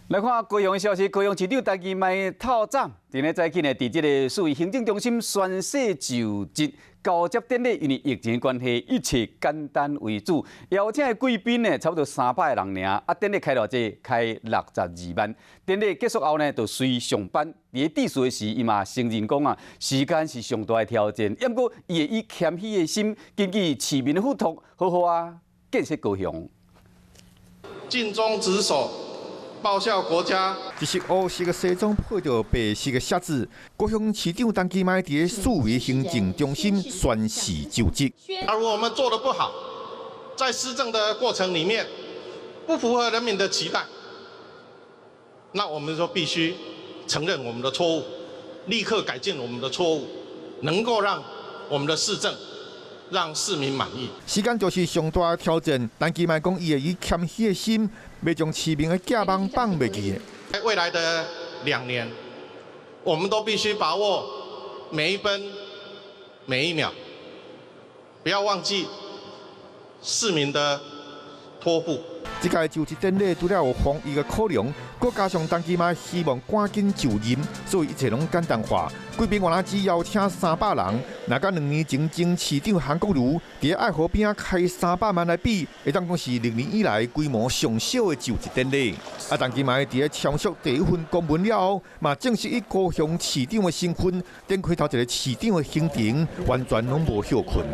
來看高雄的消息，高雄市長陳其邁透早，今日早起呢，佇這个四維行政中心宣誓就職交接典禮，因為疫情關係，一切簡單為主。邀請的貴賓呢，差不多300個人爾。啊，典禮開偌濟？開62萬。典禮結束後呢，就隨上班。佇咧致辭的時，伊嘛承認講啊，時間是上大的挑戰。毋過，伊會以謙虛的心，根據市民的付託，好好啊建設高雄。盡忠職守，報效國家。這是烏色的西裝配著白色的靴子。高雄市長陳其邁佇咧四維行政中心宣誓就職。假如我們做得不好，在施政的過程裡面不符合人民的期待，那我們就必須承認我們的錯誤，立刻改進我們的錯誤，能夠讓我們的市政讓市民滿意。時間就是上大的挑戰。陳其邁講，伊會以謙虛的心，袂將市民的寄望放袂記。在未來的2年，我們都必須把握每一分每一秒，不要忘記市民的託付。這屆就職典禮除了有防疫的考量，閣加上陳其邁希望趕緊就任，所以一切攏簡單化。貴賓原來只邀請300人，若佮2年前前市長韓國瑜佇愛河邊開300萬來比，會當講是歷年以來規模上小的就職典禮。啊，陳其邁佇咧簽署第一份公文了後，嘛正式以高雄市長的身份，展開頭一个市長的行程，完全攏無歇睏。